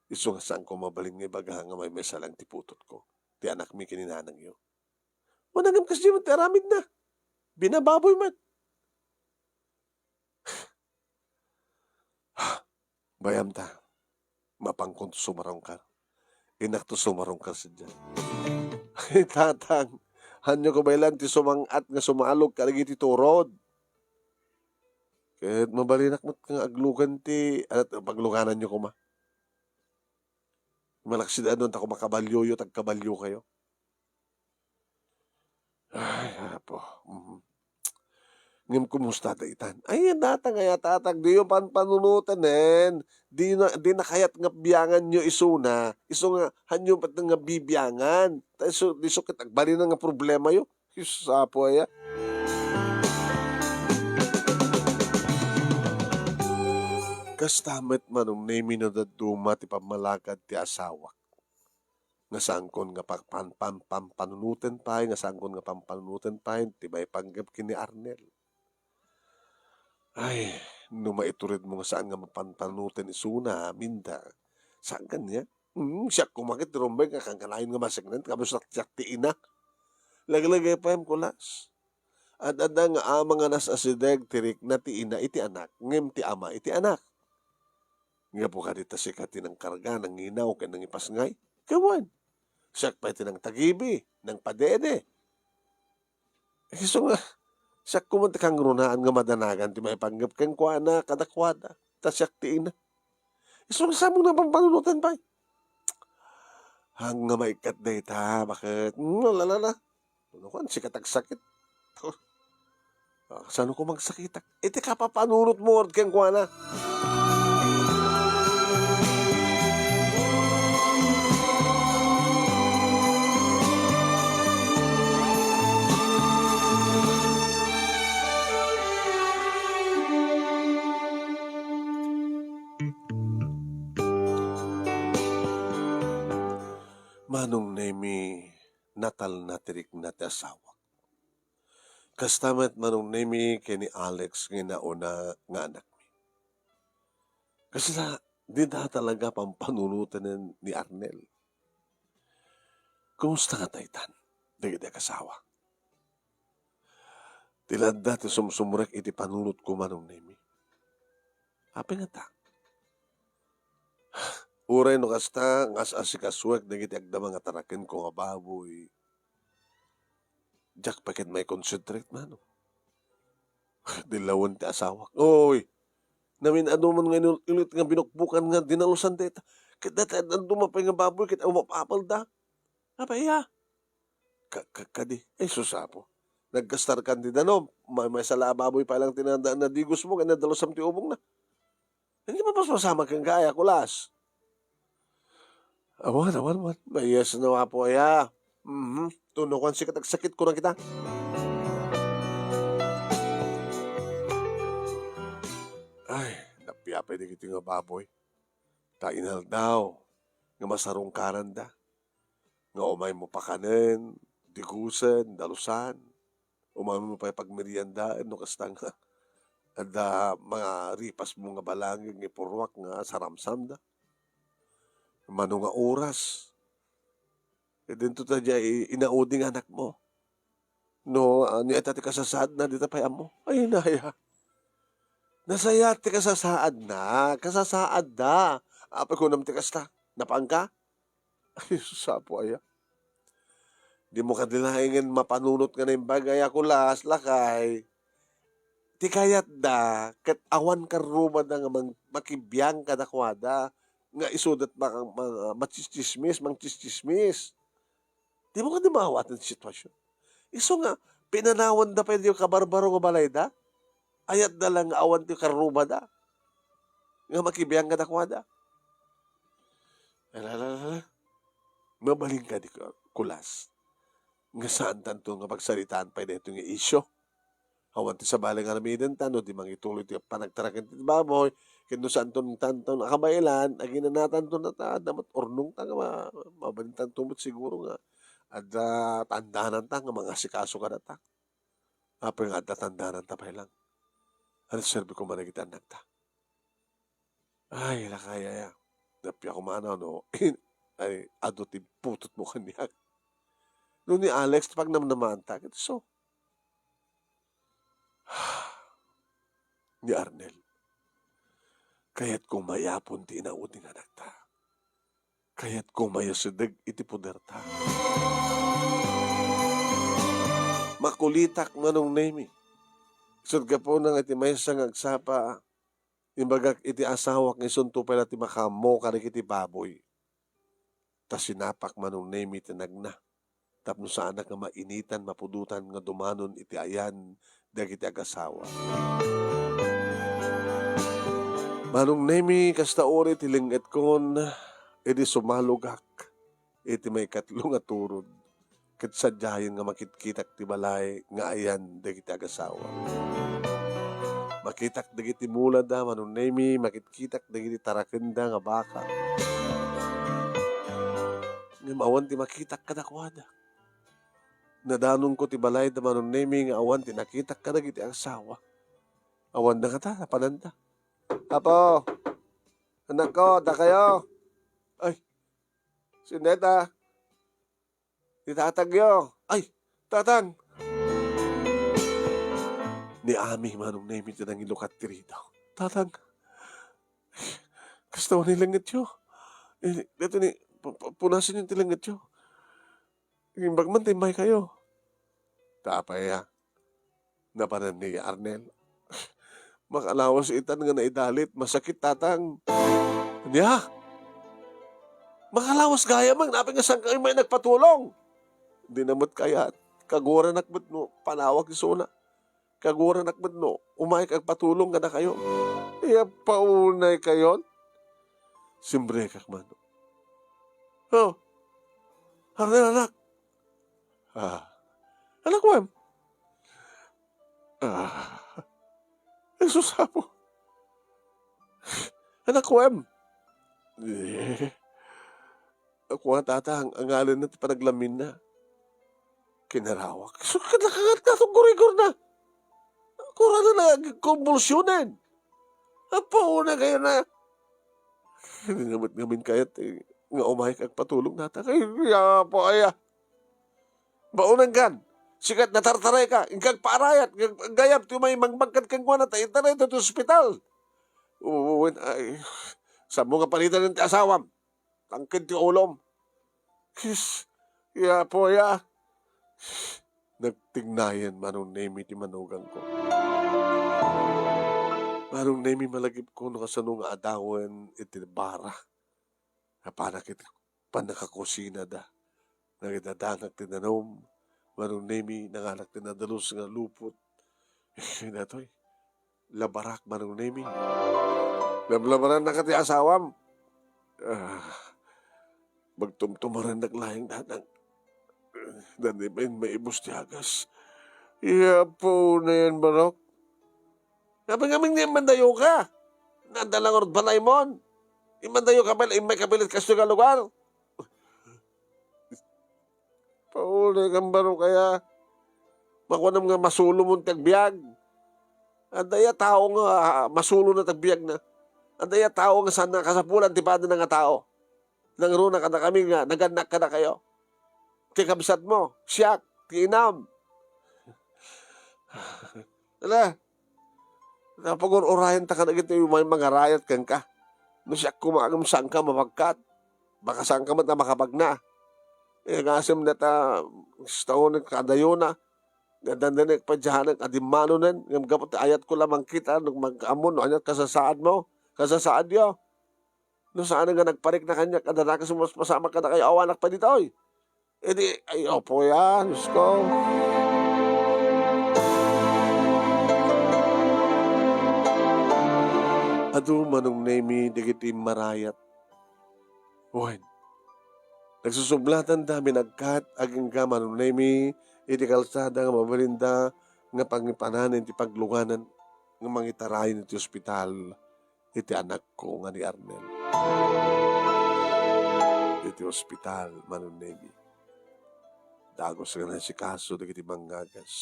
Isu nga saanko mabalin nga ibaga nga maymaysa lang ti putotko, ti anakmi ken ni nanangyo. Manangem kasdi met ti aramidna. Binababoy met. Bayam ta. Mapankon to sumarungkar. Innak to sumarungkar sadiay. Ay, tatang, hanyo ko baylan ti sumang-at nga sumalog kadagiti turod. Ket mabalinak met nga aglugan ti, at paglugananyo koma. Malaksid ano, ta koma kabalyoyo, tagkabalyo kayo. Ay, Apo. Mhm. Ngem kumusta daytan? Ay, datang aya, tatang, diyo panpanunoten, nen. Di na, di na kayat nga bianganyo isuna. Isu nga, hanyo met nga bibiangan. Ta isu, isu ket agbalin nga problema yo. Jesus, Apo aya. Kasta met manong naimino dadduma ti pammalakad ti asawak. Nga saankon nga pa-, pan-, pan-, pampanunoten pay, nga saankon nga pampanunoten pay ti maipanggep ken ni Arnel. Ay, no maituredmo nga saan nga mapanpanunoten isuna, Minda, saan kaniak? Hmm, siak koma ket ti rumbeng nga kankanayon nga maseknen, kabus siak ti ina. Laglagipaem, kulas. Ad-adda nga amangan a naasideg ti rikna ti ina iti anak, ngem ti ama iti anak. Gapu kadi ta sika ti nangkarga, nanginaw, ken nangipasngay? Ket wen, siak pay ti nangtagibi, nangpadede. Isu nga, siak koma ti kangrunaan nga madanagan ti maipanggep kenkuana kadakuada, ta siak ti ina. Isu nga saan nga pampanunoten pay. Haan nga maikkat dayta, baket? Hmm, lalala. Ano kan, sika ti agsakit. Ah, saan ko magsakitak? Iti kapapanunot mo, kenkuana. Manong Nemi, natalna ti rikna ti asawak. Kasta met, Manong Nemi, ken ni Alex nga inauna nga anakmi. Kasla, dida talaga pampanunoten ni Arnel. Kumusta ngata itan dagiti agasawa? Ti ladda ti sumsumrek iti panunotko, Manong Nemi. Apay ngata? Uray no kasta, nga as-asikasuek dagiti agdama nga tarakenko nga baboy, diak pay ket mai-concentrate, Manong. Di lawen ti asawak. Oy, namin-adu man nga inul-, ilit nga binukbukan nga dinalusan dayta. Ket dayta, adda duma pay nga baboy, ket umap-apelda. Apay, ya? Ka-, ka-, kadi, ay, sus, Apo. Naggastarkan ti danum. May, maysa la a baboy pay lang ti na-, na-, nadigosmo, ket nadalusam ti ubongna. Hindi mapaspasamak kenka, aya, kulas. Awan, awan, awan. Mayasno, Apo, aya. Mhm. Tunokan sika, agsakit, kuna kita. Ay, napiapay dagiti nga baboy. Ta inaldaw nga masarungkaranda. Nga umaymo pakanen, digusen, dalusan. Umaymo pay pagmeriendaen no kasta nga adda mga ripasmo nga balangig nga ipurruak nga saramsamda. Mano nga oras? Idinto ta diay i-, inaudi nga anakmo. No, ah, ni ita ti kasasaadna, dita pay ammo. Ay, naya. Nasayaat ti kasasaadna. Kasasaadda. Apay kunam ti kasta? Napaanka? Ay, sus, Apo, aya. Dimo kadi laengen mapanunot nga naimbag, aya, kulas, lakay. Ti kayatda, ket awan karrubada nga mang-, makibiang kadakuada, nga isuda ma-, ma-, matsistsismis, mangtsistsismis. Dimo kadi maawaten ti sitwasyon? Isu nga, pinanawanda pay diay kabarbaro nga balayda? Ayatda la nga awan ti karrubada nga makibiang kadakuada. Ala, ala, ala, ala. Mabalin kadi, kulas, nga saantanto nga pagsaritaan pay daytoy nga isyu. Awan ti sabali nga aramidenta no di mangituloy ti panagtaraken ti baboy, ket no saanton tanton a kabaelan, aginanatanto nata, adda met urnongta nga ma-, mabalintanto met siguro nga adda tandananta nga mangasikaso kadata. Apay nga adda tandananta pay lang? Ania ti serbi koma dagiti annakta? Ay, lakay, aya. Nappiak koma no, ay, adu ti putotmo kaniak. No ni Alex ti pagnamnamaanta, ket isu. Ni Arnel, kayatko mayapon ti inaudi nga anakta. Kayatko mayasideg iti poderta. Makulitak, Manong Nemi. Isut' gapuna nga iti maysa nga agsapa, imbagak iti asawak nga isunto pay la ti makaammo kadagiti baboy. Ta sinapak, Manong Nemi, ti nagna tapno saanak nga mainitan, mapudotan nga dumanon iti ayan dagiti agasawa. Manong Nemi, kasta uray ti leng-etkon idi sumalogak iti maikatlo nga turod, ket sadiayen nga makitkitak ti balay nga ayan dagiti agasawa. Makitak dagiti mulada, Manong Nemi, makitkitak dagiti tarakenda nga baka. Ngem awan ti makitak kadakuada. Nadanonko ti balayda, Manong Nemi, nga awan ti nakitak kadagiti agasawa. Awanda ngata, napananda. Apo, anakko, dakayo. Ay, sino dayta? Ni tatangyo. Ay, tatang! Ni Ami, Manong Nemi, ti nangilukat ti ridaw. Tatang, kasta ni lengetyo. Eh, dito ni, pu-, pu-, punasen ti lengetyo. Imbag man, timmay kayo. Ta apay a? Napanan ni Arnel. Makalawas itan nga naidalit. Masakit, tatang. Ania? Makalawas gayam, apay nga saan kayo may nagpatulong? Di na met kayat. Kaguranak met no panawag isuna. Kaguranak met no umayka agpatulong kadakayo. Iya, paunay kayon? Simbrekak man. Oh, Arnel, anak. Ah, anak, wen. Ah, Jesus, Apo. Anak, wen. Eh, Kuna, Tatang, angalenna ti panaglaminna. Kinarawak. So, kada kangat na itong gurigor na. Kurana na agkonbulsionen. Apo, una kayo na. Hindi naman ngamin kayat, eh, nga umayag agpatulog nata. Kay, ya, po, aya. Baunangan. Sikat natartaray ka. Ingkag paarayat. Gayam ti may mangbagkad kenkuana ta itaray ta ti ospital. Uwen, ay, saan mo nga palitan ti asawam? Tangked ti ulom. Kis, ya po ya. Nagtingnayan Manong Nemi ti manugangko. Manong Nemi, malagipko no kasano nga adawen iti bara. Apanak iti pannakakusina da. Nagidadangag ti danum. Manong Nemi, nanganak ti nadalus nga lupot. Datoy, labarak, Manong Nemi. Lablabaran na ka ti asawam. Ah, magtumtumaran naglayang danang. Dani ba yung maibos ti agas? Iya po na yan, Barok. Sabi nga, "Ming, immandayo ka. Nanda lang orot balay mon. Immandayo ka, bal-, imay kapilit kasto ka lugar." Pauli kang baro kaya. Makuanam nga masulo mon ti agbiag. Adda iya tao nga, ah, masulo na ti agbiag na. Adda iya tao nga saan na kasapulan ti padana nga tao. Nangruna kadakami nga nagannak kadakayo. Ti kabsat mo, siak, ti inam. Ala, napagur-urayan ta ka dagiti umay mangarayat kenka. No siak koma ngem saanka mapagkat, baka saanka met a makapagna. Eh, ngasem data, istaon kadayona. Dandanek padianak a dimmanonen, ngem gapu ti ayatko la mangkita no mag-ammo no ania kasasaadmo, kasasaadyo. No saan nga nagparikna kaniak, adda dakes maspasamak kadakayo, awanak pay ditoy. Idi, ay, opo ya, Diyos ko. Adu, Manong Nemi, dagiti marayat. Wen, nagsusublatanda minagkat agingga Manong Nemi iti kalsada nga mabalinda nga pangipananen ti paglunganan nga mangitarayen iti ospital iti anakko nga ni Arnel. Iti ospital, Manong Nemi, dagus nga naasikaso dagiti mangngagas.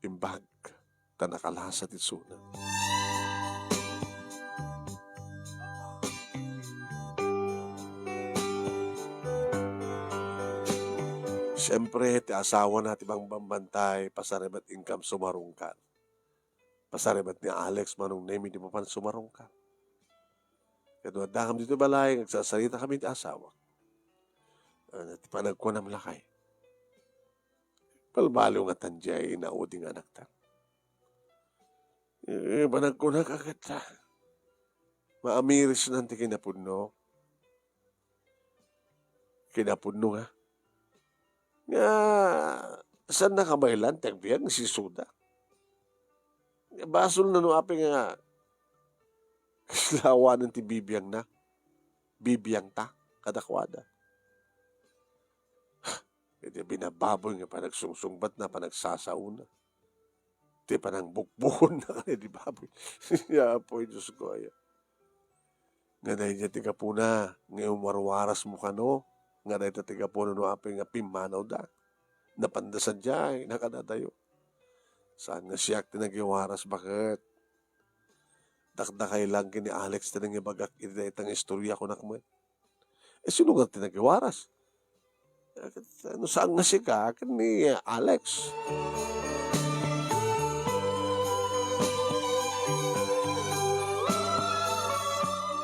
Imbag ta nakalasa ti isuna. Siempre, ti asawana ti mangbambantay, pasaribat inkam sumarungkar. Pasaribat ni Alex, Manong Nemi, ti mapan sumarungkar. Ket no addakam ditoy balay, agsasaritakami ti asawak. Ah, ti panagkunam lakay. Balbaliw ngatan diay inaudi nga anakta. Eh, panagkunak a ket, ah, maamirisnan ti kinapudno. Kinapudno nga. Nga, saan nakabaylan ti agbiag nga sisuda? Basol na no apay nga lawanen ti bibiangna. Bibiangta kadakuada. Iti binababoy nga panagsungsungbatna, panagsasaona. Ti panangbukbukonna kaniadi baboy. Ya, Apoy Dios ko, aya. Nga daydiay ti gapuna nga iwarwarasmo kano, nga dayta ti gapuna no apay nga pimmanawda. Napanda sadiay, nakadadayo. Saan nga siak ti nagiwaras, baket? Dakdakay lang ken ni Alex ti nangibagak iti dayta nga istorya, kunak met. Eh, sino nga ti nagiwaras? Eh, no saan nga sika ken ni Alex?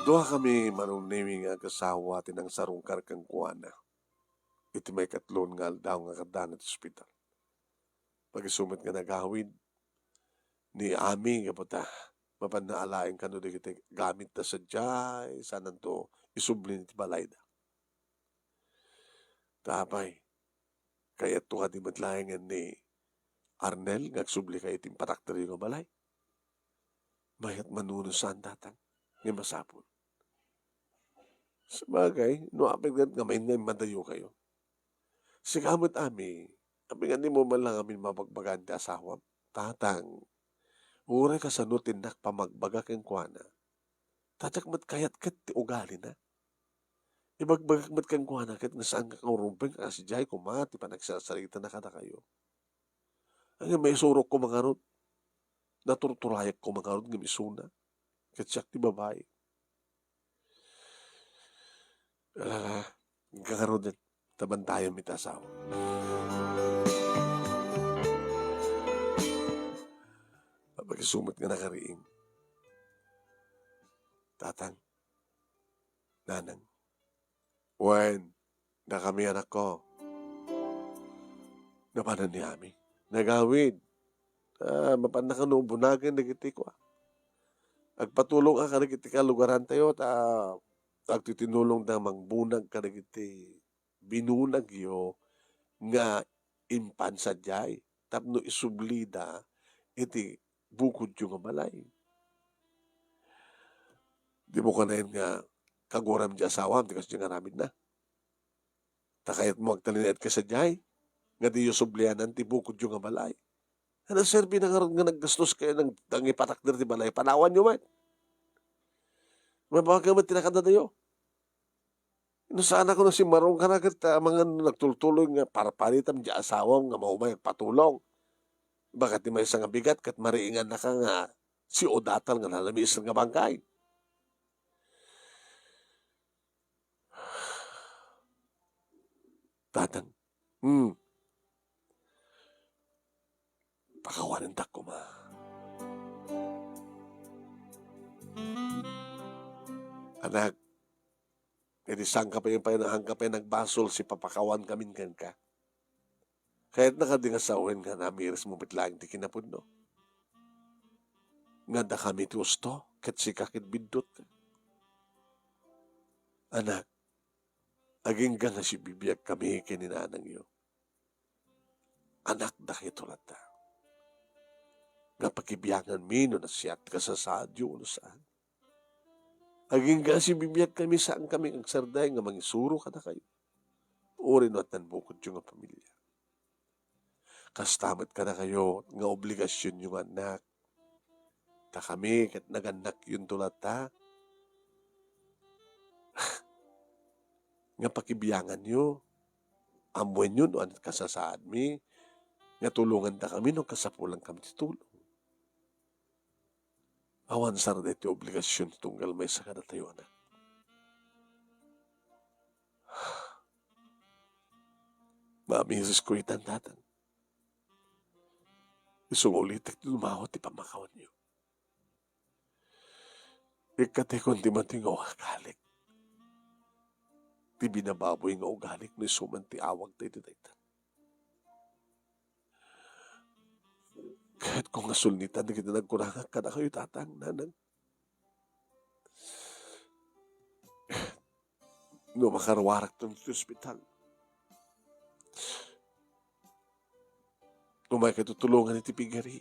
Duakami, Manong Nemi, nga agasawa ti nangsarungkar kenkuana iti maikatlon nga aldaw nga kaddana ti ospital. Pag-isu met nga nagawid ni Ami, gapu ta mapanna alaen kano dagiti gamitta sadiay, saananto isubli iti balayda. Ta apay, kayatto kadi met laengen ni Arnel nga agsubli kayo iti impatakderyo nga balay? Mayat manuno saan, Tatang, nga masapul. Sabagay, no apay nga main nga immadayo kayo. Sika met, Ami, apay nga dimo man lang amin mabagbagaan ti asawam? Tatang, uray kasano ti innak pamagbaga kenkuana, ta diak met kayat ket ti ugalina. Ibagbagak met kenkuana ket nga saanka nga urumbeng a sadiay koma ti panagsarsarita na kadakayo. Ngem maisurok koma ngarud. Naturturayak koma ngarud ngem isuna. Ket siak ti babai. Ah, ngarud, ta bantayan mi ti asawa. Apag-isu met nga nakariing. Tatang, nanang. Wen, dakami, anakko. Napanan ni Ami. Nagawid. Ah, mapanna kano bunagen dagiti kua. Agpatulong a kadagiti kalugarantayo, ta agtitinulongda mangbunag kadagiti binunagyo nga impan sadiay tapno isublida iti bukodyo nga balay. Dimo kanayon nga kaguram ti asawam ti kasdiay nga aramidna. Ta kayatmo agtalinaed ka sadiay nga diyo sublianan ti bukodyo nga balay. Ano serbi na ngarud nga naggastos kayo nang nangipatakder ti balay? Panawanyo met. Mabaga met ti nakadadayo. No saan ako na si Marong ka na ket, ah, mangan nagtultuloy nga parparitam di asawam nga maumay agpatulong. Baka ti maysa nga bigat ket mariingan na ka nga si Odatal nga nalamiis nga bangkay. Tatang. Hmm. Pakawanentak koma. Anak, iti sangka pay, pay, sangka pay nagbasol si papakawan kamin kenka. Kayatna kadi nga sawen nga namiris mo met laeng ti kinapudno? Nga dakami ti usto, ket sika ket biddut. Anak, agingga nga sibibiag kami ken ni nanangyo. Anak dagitoy latta. Nga pakibianganmi no nasiat ti kasasaadyo wenno saan. Agingga sibibiag kami, saan kami agsardeng nga mangisuro kadakayo. Uray no addan bukodyo nga pamilia. Kasta met kadakayo nga obligasionyo nga annak. Ta kami ket nagannakyonto latta. Nga pakibianganyo, ammoenyo no ania ti kasasaadmi, nga tulongandakami no kasapulankami ti tulong. Awan sardeng ti obligasion ti tunggal maysa kadatayo, anak. Mamirisko itan, tatang. Isu nga ulitek ti dumawat ti pammakawanyo. Ikkatekon ti madingaw a ugalik. Ti binababoy nga ugalik no isu man ti awagta iti dayta. Kayatko nga sulnitan dagiti nagkurangak kadakayo, tatang, nanang. No makaruarakton iti ospital, umaykayto tulongan iti pigari.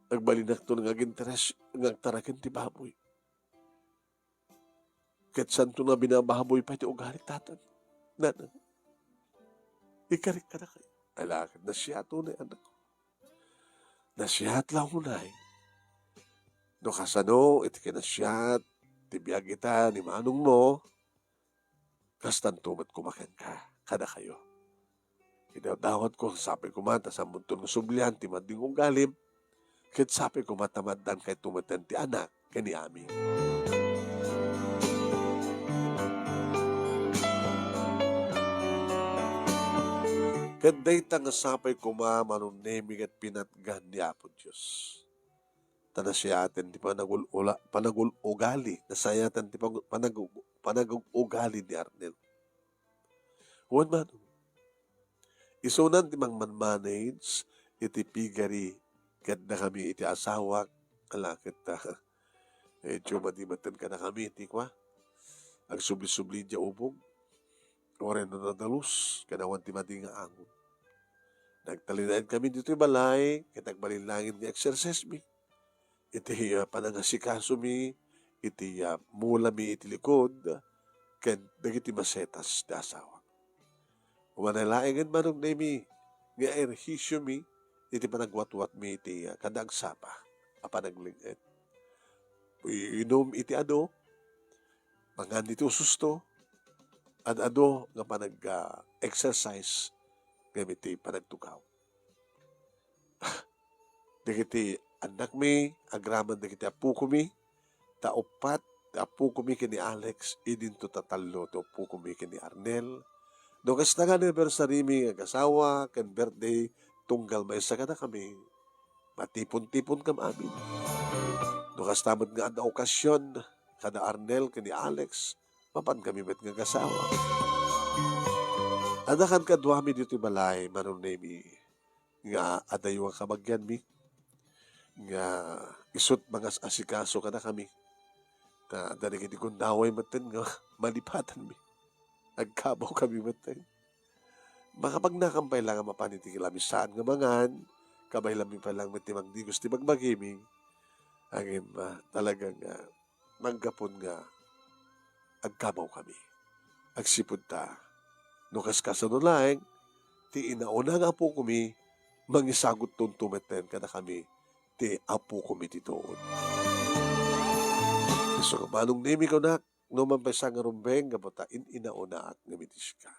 Agbalinakton nga aginteres nga agtaraken ti baboy. Ket saanto nga binababoy pay ti ugalik, tatang, nanang. Ikarik kadakayo. Ala, ket nasiato ni anak. Nasiat la unay. No kasano iti kinasiat ti biag ita ni manongmo, kastanto met koma kenka, kadakayo. Idawdawatko, sapay koma ta saanmonton nga sublian ti madingaw a ugalim, ket sapay koma ta maaddaankayto metten ti anak ken ni Ami. Ket dayta nga sapay koma, Manong Nemi, ket pinatgan ni Apo Dios. Ta nasiaten ti panagul-ula-, panagul-ugali, nasiaten ti pag-, panag-, panag-ugali ni Arnel. Wen man, isunan ti mangmanmanage iti piggery ket dakami iti asawak, ala ket, ah, medyo madi metten kadakami ti kua, agsubli-subli idiay ubong. Uray no nadalus, ken awan ti madi nga angot. Nagtalinaed kami ditoy balay, ket agbalin langit nga exercise mi. Iti, ah, panangasikaso mi, iti, ah, mula mi iti likod, ken dagiti masetas ti asawa. Umanay laengen, Manong Nemi, nga ehersisio mi iti panagwatwat mi iti, ah, kada agsapa a panagling-et. Iinum iti adu, mangan iti ususto, ad-adu nga panag-, ah, exercise ngem iti panagtugaw. Dagiti annakmi, agraman dagiti appokomi, ta uppat ti appokomi ken ni Alex, idinto ta tallo ti appokomi ken ni Arnel. No kasta nga anniversary-mi nga agasawa ken birthday, tunggal maysa kadakami, matipon-tiponkam amin. No kasta met nga adda okasion kada Arnel ken ni Alex, mapankami met nga agasawa. Adda kadkaduami ditoy balay, Manong Nemi, nga adayo nga kabagianmi, nga isut' mangas-asikaso kadakami. Ta adda dagiti gundaway metten nga malipatanmi. Agkabawkami metten. Makapagnakam pay la nga mapan iti kilamisaan nga mangan, kabaylanmi pay la met ti mangdigos ti bagbagimi. Ngem, ah, talaga nga manggapon nga agkabawkami. Agsipud ta, no kaskasano laeng, ti inauna nga apokomi, mangisaguttonto metten kadakami ti apokomi ti tuod. Isu nga Manong Nemi kunak, no man pay sa nga rumbeng, gapu ta in-inaunaak ngem iti sika.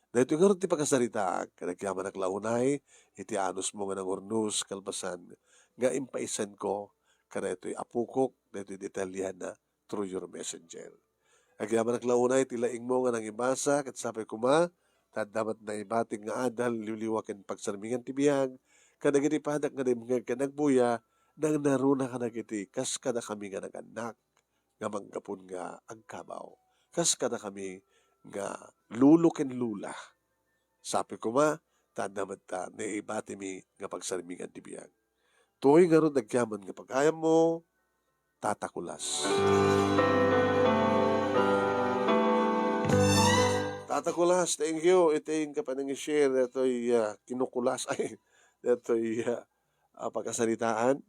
Daytoy ngarud ti pakasaritaak, ket agyamanak la unay iti anusmo nga nangurnos kalpasan nga impaisenko kadaytoy apokok, daytoy detallienna through your messenger. Agyamanak la unay ti laingmo nga nangibasa, ket sapay koma, ta adda met naibatik nga adal, liwliwa ken pagsarmingan ti biag, kadagiti padak nga dimngeg ken agbuya, nangnaruna kadagiti kas kadakami nga nagannak nga manggapon nga agkabaw, kas kadakami nga lolo ken lola. Sapay koma, ta adda met ta naibatimi nga pagsarmingan ti biag. Toy ngarud agyaman nga pagayammo, Tata Kulas. Tata Kulas, thank you. Iti inka panangishare daytoy, ah, kinukulas, ay, daytoy, ah, ah, pakasaritaan.